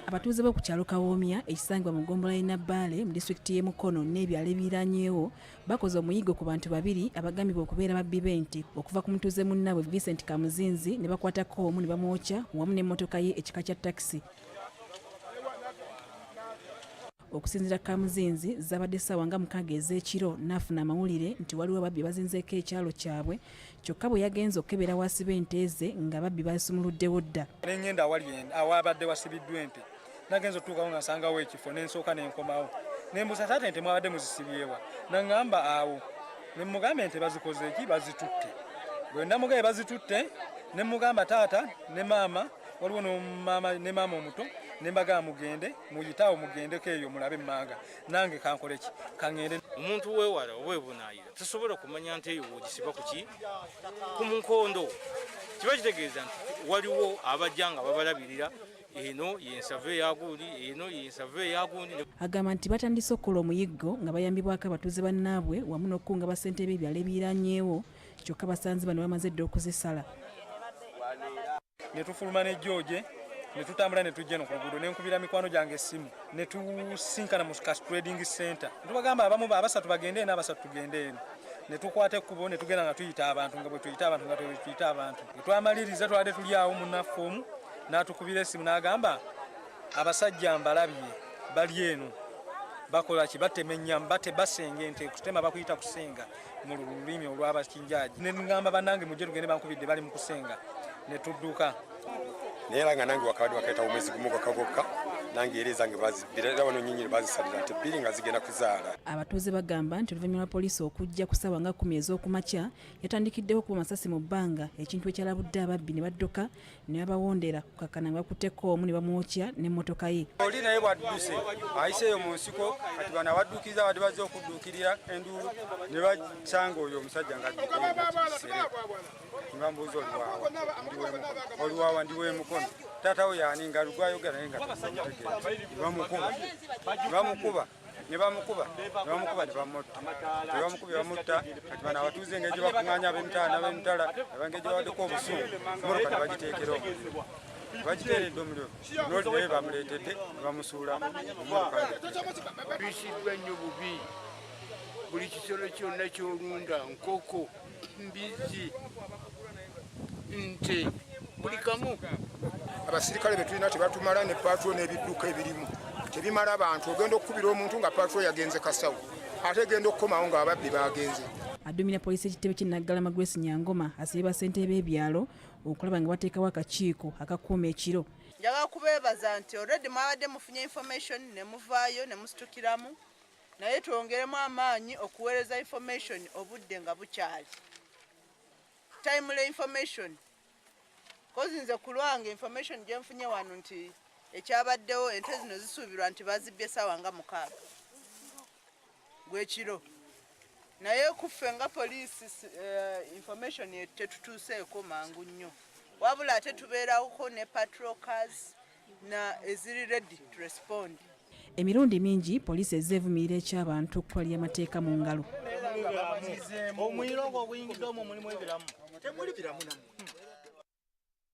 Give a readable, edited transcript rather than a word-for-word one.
Abatuuze b'oku kyalo Kawoomya ekisangibwa mu ggombolola y'e Nabbaale mu disitulikiti y'e Mukono n'ebyalo ebiriraanyeewo bakoze omuyiggo ku bantu babiri abagambibwa okubeera babbi b'ente okuva ku mutuuze munnaabwe Vincent Kamuzinzi ne bakwatako omu ne bamwokya wamu n'emmotoka ye ekika kya takisi. Okusinziira ku Kamuzinzi, zaabadde ssaawa nga 6 ez'ekiro n'afuna amawulire nti waliwo ababbi abazinzeeko ekyalo kyabwe kyokka bwe yagenze okukebera w'asiba ente ze ng'ababbi baasumuluddewo dda. Ne ngenda awali awabadde wasibiddwa ente, nagenze otutuukawo nga nsangawo ekifo ne nsooka ne nkomawo ne mbuuza taata ente mwabadde muzisibyewa, nangamba awo ne mmugamba ente bazikoze ki, bazitutte. Bwe namugambye bazitutte ne mmugamba taata ne maama, waliwo ne maama omuto, ne mbagamba mugende muyite awo mugendeko eyo mulabe emmanga, nange kankole ki, kaŋŋende. Omuntu weewala oba ebunaayira tasobola kumanya nti eyo w'ogisiba ku ki, ku mukondo. Kiba kitegeeza nti waliwo abajja nga babalabirira, eno y'ensava eya gundi, eno y'ensava eya gundi. Agamba nti batandise okukola omuyiggo nga bayambibwako abatuuze bannaabwe wamu n'okukunga bassentebe b'ebyalo ebiriraanyeewo, kyokka basanze bano bamaze dda okuzisala. Ne tufuluma ne George ne tutambula ne tujja eno ku luguudo, ne nkubira mikwano gyange essimu ne tusinkana mu Cash Trading Center. Ne tubagamba abamu abasatu bagende eno, abasatu tugende eno. Ne tukwata ekkubo ne tugenda nga tuyita abantu, nga bwe tuyita abantu, nga bwe tuyita abantu. Bwe twamaliriza twabadde tuli awo munnaffe omu n'atukubira essimu n'agamba abasajja mbalabye bali eno bakola ki, batema ennyama, basenga ente, kutema bakuyita kusenga mu lulimi olw'abakinjaaji. Ne ngamba bannange mujje tugende, bankubidde bali mu kusenga, ne tudduka. Naye era nga nange wakabadde wakayitawo omwezi gumu gwokka gwokka, nange era ezange bazibbira, era wano nnyinnyini bazisalira nte bbiri nga zigenda kuzaala. Abatuuze bagamba nti oluvannyuma lwa poliisi okujja ku ssaawa nga 10 ez'okumakya yatandikiddewo okuba amasasi mu bbanga, ekintu ekyalabudde ababbi ne badduka ne babawondera kukakkana nga bakutteko omu ne bamwokya n'emmotoka ye. Oli naye bw'adduse ayiseeyo mu nsiko, kati bano abadduukiriza abadde bazze okudduukirira enduulu ne basanga oyo omusajja ng'addukira ne bamubuuza oli waawa, ndi w'e Mukono, oli waawa, ndi w'e Mukono, taata we yaani nga lugwayogera naye nga tebamutegeera. Ne bamukuba, ne bamukuba, ne bamukuba, ne bamukuba, ne bamutta, ne bamukuba, ne bamutta. Kati bano abatuuze engeri gye bakuŋŋaanya ab'emitala n'ab'emitala, engeri gye babaddeko obusungu, emmotoka ne bagiteekera omuliro, bagiteeredde omuliro, n'oli naye bamuleetedde ne bamusuula mu mmotoka. Bisiddwa nnyo bubi, buli kisolo kyonna ky'olunda, nkoko, mbizzi, nte, buli kamu. Abasirikale be tulina tebatumala, ne patrol n'ebidduka ebirimu tebimala bantu. Ogenda okukubira omuntu nga patrol yagenze Kasawo, ate egenda okukomawo ng'ababbi bagenze. Aduumira poliisi ekitebe ky'e Naggalama Grace Nyangoma asabye bassentebe b'ebyalo okulaba nga bateekawo akakiiko akakuuma ekiro. Njagala kubeebaza nti already mwabadde mufunye information ne muvaayo ne musitukiramu, naye twongeremu amaanyi okuweereza information obudde nga bukyali, timely information, 'cause nze ku lwange information gye nfunye wano nti ekyabaddewo, ente zino zisuubirwa nti bazibbye essaawa nga 6 gw'ekiro, naye kuffe nga poliisi information tetutuuseeko mangu nnyo, wabula ate tubeerawoko ne patrol cars na eziri ready to respond. Emirundi mingi poliisi ezze evumirira eky'abantu okutwalira amateeka mu ngalo. Omuliro ogwo oguyingidde omwo mulimu ebiramu, temuli biramu nammwe.